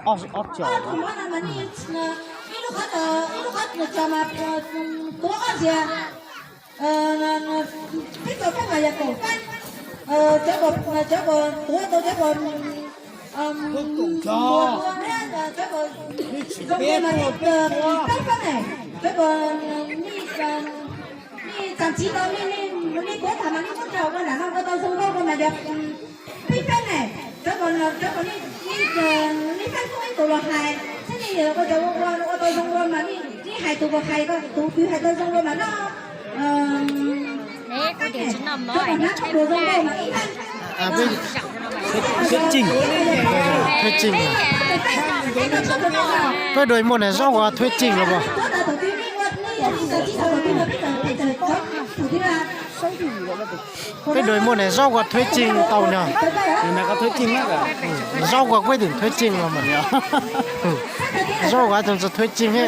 Ob txog. Ib lub qhov, ib lub qhov tso mas tuav ob ntsiav. Peb tau peb mas yog kaum feeb. Cov uas, cov uas tuav tau cov uas muag dua thiab cov uas zoo dua mas peb feeb ne. Cov uas nej txam txiv tau nej tuav tham mas nej muab rau ua nram no ua tau zoo nkauj dua mas yog peb feeb ne. Cov uas, cov uas nej feeb ib tus los hais thiab nej ua cov ua ua tau zoo dua mas nej hais tus uas hais, tus twg hais tau zoo dua mas noj. Peb dua muaj niag zaub uas thuav ceeg los as. Peb dua muaj niag zaub uas thuav ceeg tau no. Zaub uas kuj tim thuav ceeg los mas. Zaub uas tseem txog thuav ceeg he.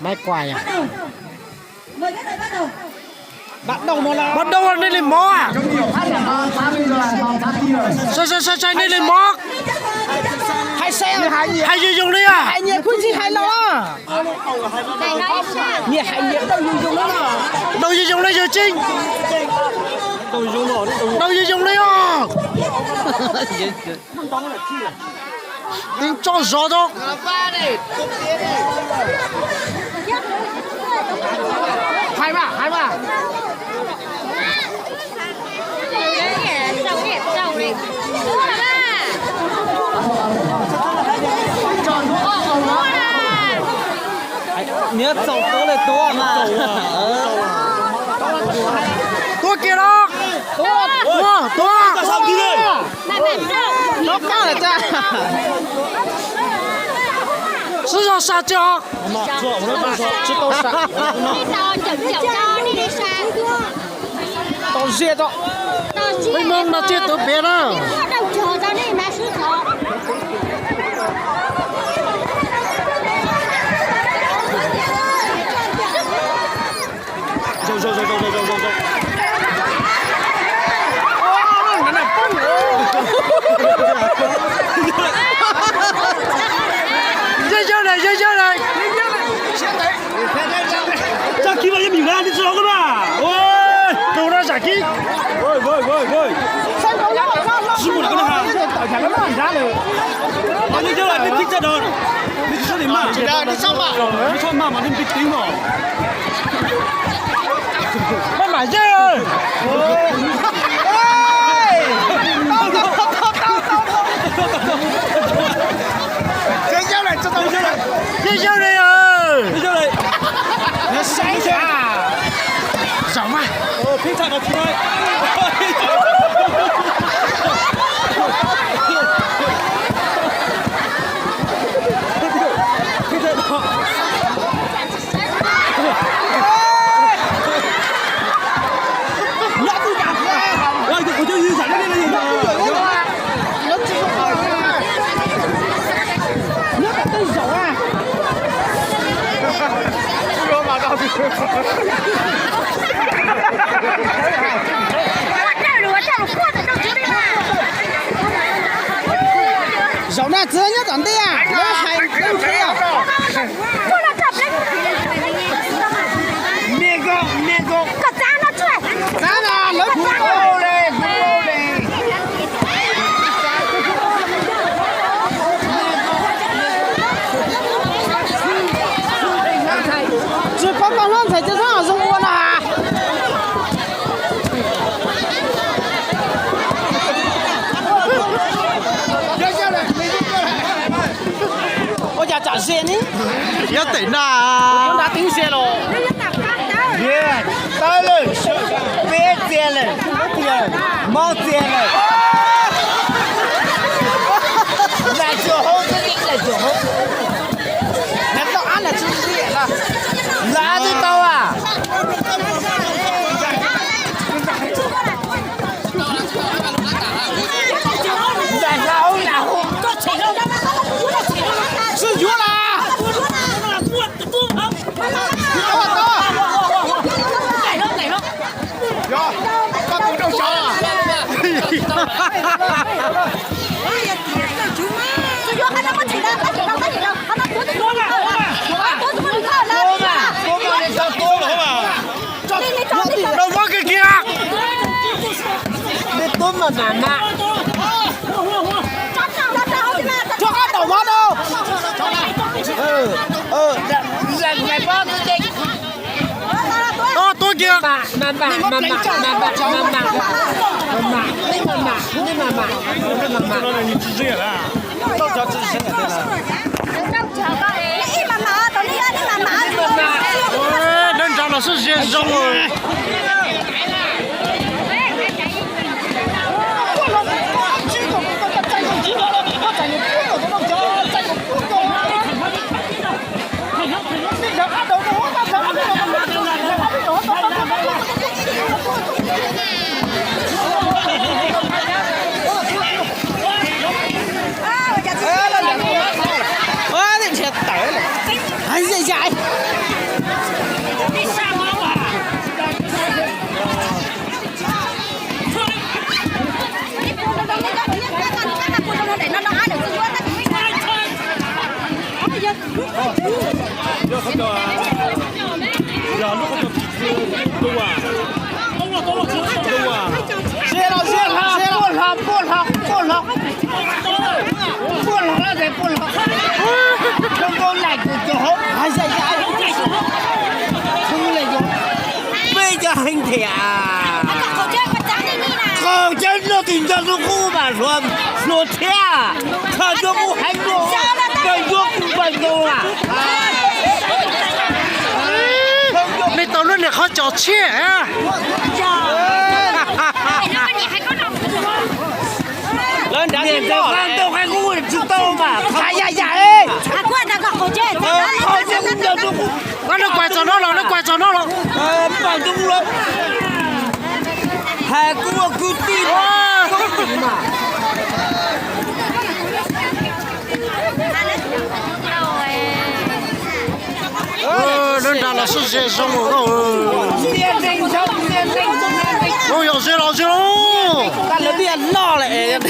Maiv Kuam yom. Pab Dauj nej li mov. Saib saib saib nej li mov. Hais zoo zoo li os. Dauj zoo zoo li yawg Tseeb. Dauj zoo zoo li os. Tib tsob zov tau. Niag txaus tuav li tuav mas. Tuav kiag los. Tuav, tuav. Sib zog sa tsi os. Tau ziaj tau. Peb Hmoob no tsiaj tuav pem na. Yawg yawg na, yawg yawg na. Txoj kev los yeej meem na, nej tsis los koj na. Tus no zam kev. Tsis mus na koj na. Yawg yawg na, nej pib txoj no. Nej tsis txhob maj, nej txhob maj mas nej pib teeb no. Maj mam yawg. Yawg yawg na. Zaum mas. Zaum na txiv nyob tom ntej, lawv hais lawv qhia. Tsis paub koj hlob ntxhais cov hlob zoo ua no has. Ua cas tsam ze ne? Nyob tim na. Nyob nrad twb ze los. Tawg lawm, peb txia lawm, mob txia lawm. Lam tsuam hauv, lam tsuam hauv. Lam tau ab lam tsis lam, lam twb tau a. Lam hlau lam hau. Sib yuav las. Yog, koj tus rau saud. Rau vab kiag kiag. Tub mas mam mam. Rov qab rau vab rau. Tuab kiag. Dawb nrad los xwb ze zoo. Peb cov heev thiab. Qaug cawv no tim ntawd lub qub mas hluav thiab, khaws cov qub heev no, npaj ncuab kuj npaj ntoo a. Nej tau lub niag qhov cos tshiab. Lawv nrad ntau qaib qub tsis tau mas. Yam yam, lawv kuaj txog no los, lawv kuaj txog no los. Npaj ntoo lawm. Hais kuj ua kwv tij mas. Lawv nrad los xwb ze zoo. Zoo yog ze los ze los. Lawv pib noj lawm.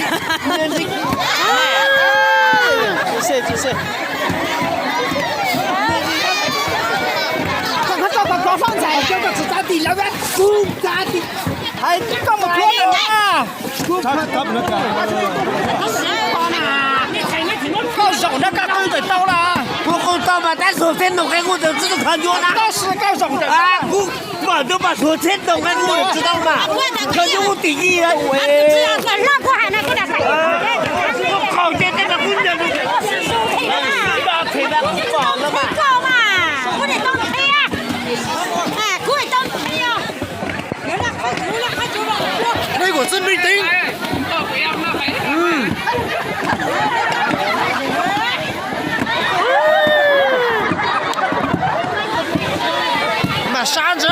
Koj zaum nrab kaj qub ntawm tau las. Kuv qus tau mas tab suav txhiab ntoo qe kuj tau tsis tau khaws ncuab na. Kuv pom ntawd mas suav txhiab ntoo qe kuj tsis tau mas khaws ncuab kuj tim yig. Qaug cawv tej no kuj nco, them mas kuv pom ntawd mas. Đây của Tân Bình Tĩnh. Mà sáng chứ.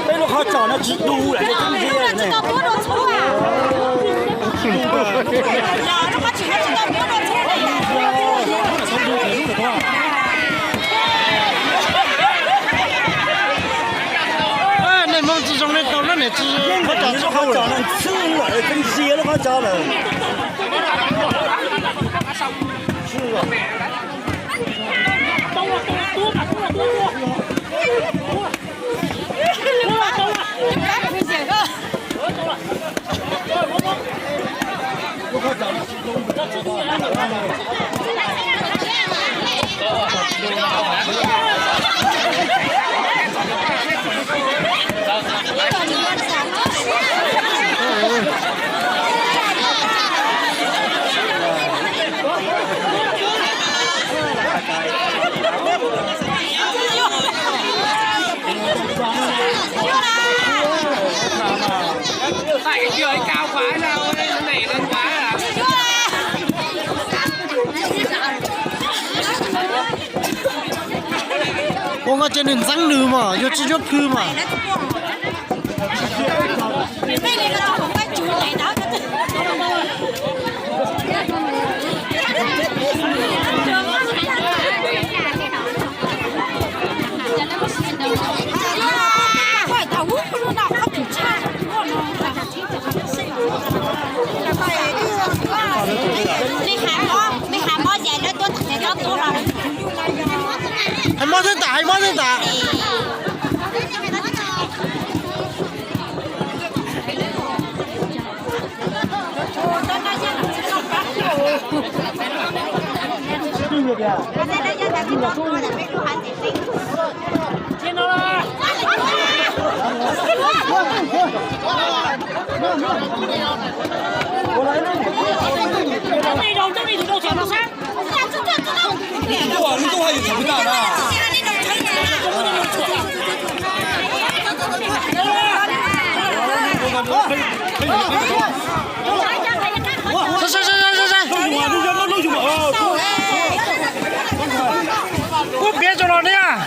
Peb lub qhov tsos no tsis tu lawm, tsis tau tuab dua txhua. Lub qhov tsos no tsis tau tuab dua txhua. Nej Hmoob tsis zoo nej tau lub niam txiv qhov tsos no txhwb lawm, txhwb ntsia lub qhov tsos lawm. Koj ces nws ntxeeb nws mas yog tsis yuav phwj mas. Hais mob xwb tas, hais mob xwb tas. Ub, piav rau los niam.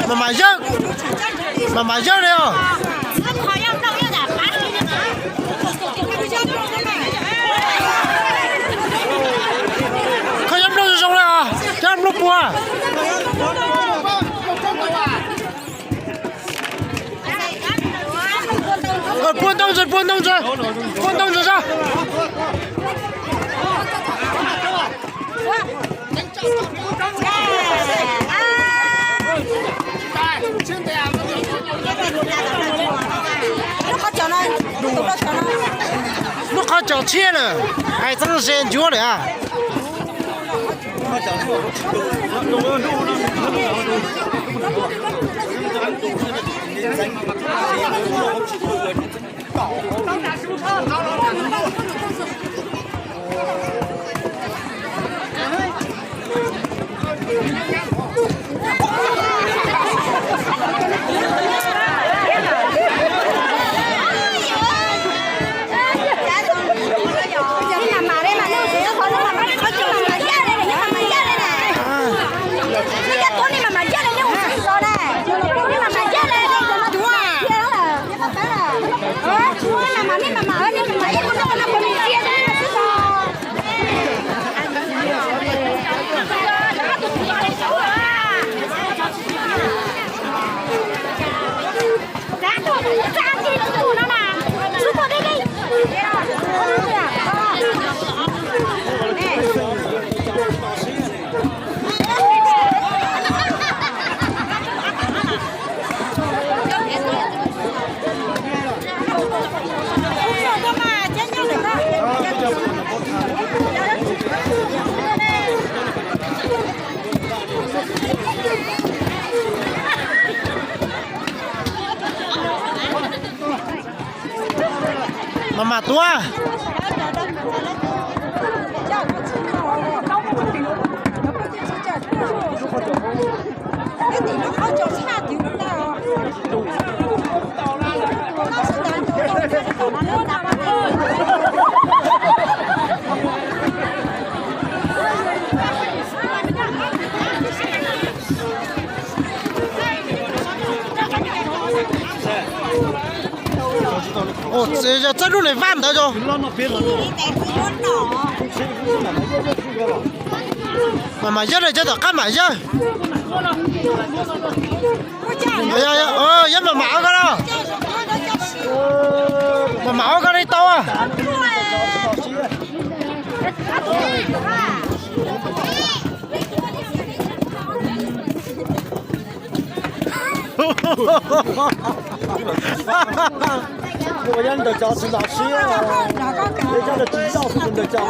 Mas mas yawg, mas mas yawg li os. Kho yob nplooj zoo zoo li os, yob nplooj puag. Puag ntoo ntsis, puag ntoo ntsis, puag ntoo ntsis soj. Lub qhov cos tshiab lawm, hais txeeb ze ncuav lawm a. Mas mas tuaj. Yog txawb lub niam vaj ntawd os. Mas mas yawg na, cov tom qab mas yawg. Yog mas mas ob koj los. Mas mas ob koj li tau. Ua nyob ntawm cov tsis nto siab, nyob ntawm tsis zoj ntawm cov.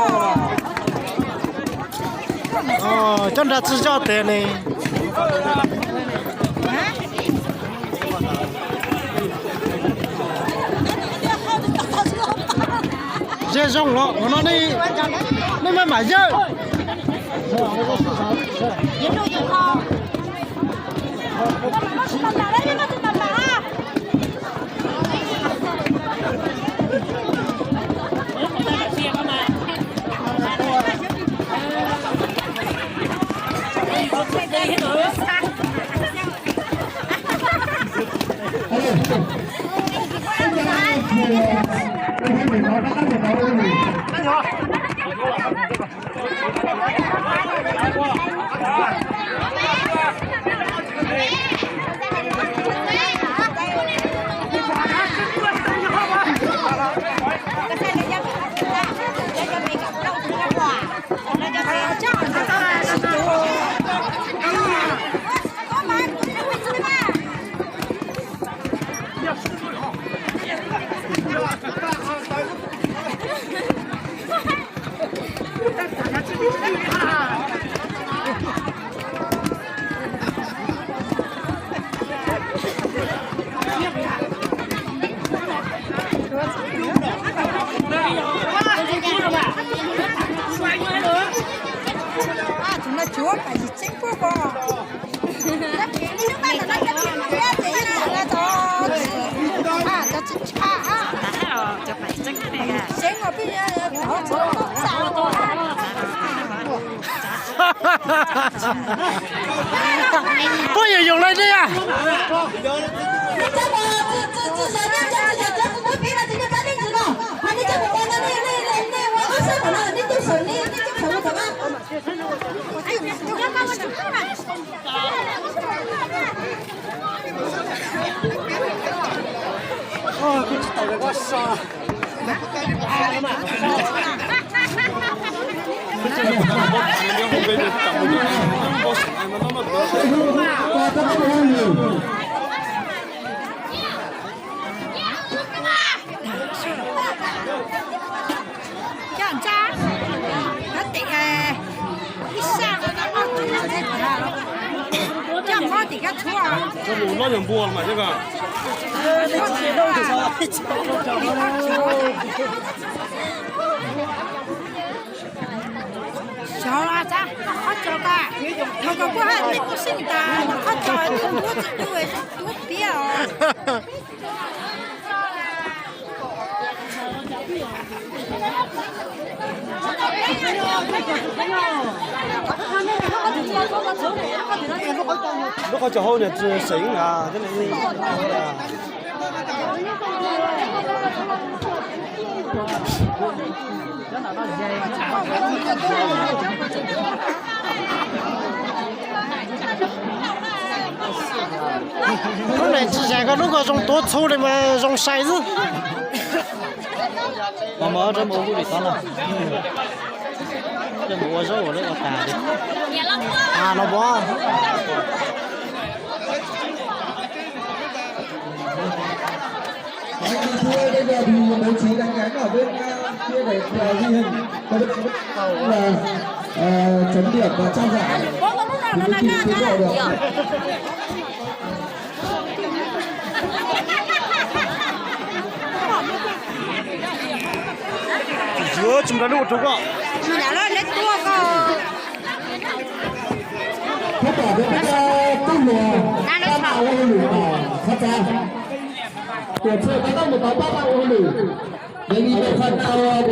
Cov nra tsis zoj tes ne. Ze zoo los ua no ne, nej maj mam yawg. Poj yog yoos le ne. Coj ntsa, koj tim ib sab, coj mob tim koj tshuab. Coj mus lob yog npua mas coj ko. Xyov los tsa, qhov tso ko, qhov ko kuj haj tij kuj xij tas qhov tso, tus ntub txij ntub, ntub piab os. Lub qhov cos hauv niag tsis seem a, thiab li. Lub niag tsis seem ko, lub ko zoo tuav txhu li mas zoo sai xwb. Mas mus rau mus ua li tod no. Rau mus ua zaub ua lawv ua tas li. A no pov. Thua, bây giờ thì đấu trí đang nhoáng ở bên, ờ, phía về, ờ, ghi hình. Và bên, ờ, ờ, chấm điểm và trao giải thì mới kịp tiến độ được. Giữa chúng ta lút một trống cọ. Thấp tỏ với các, ờ, tốc độ. Các bạn ơi, ờ, phát ra. Của thưa các bác một bóng bác bạn ơi. Đề nghị bộ phận, ờ,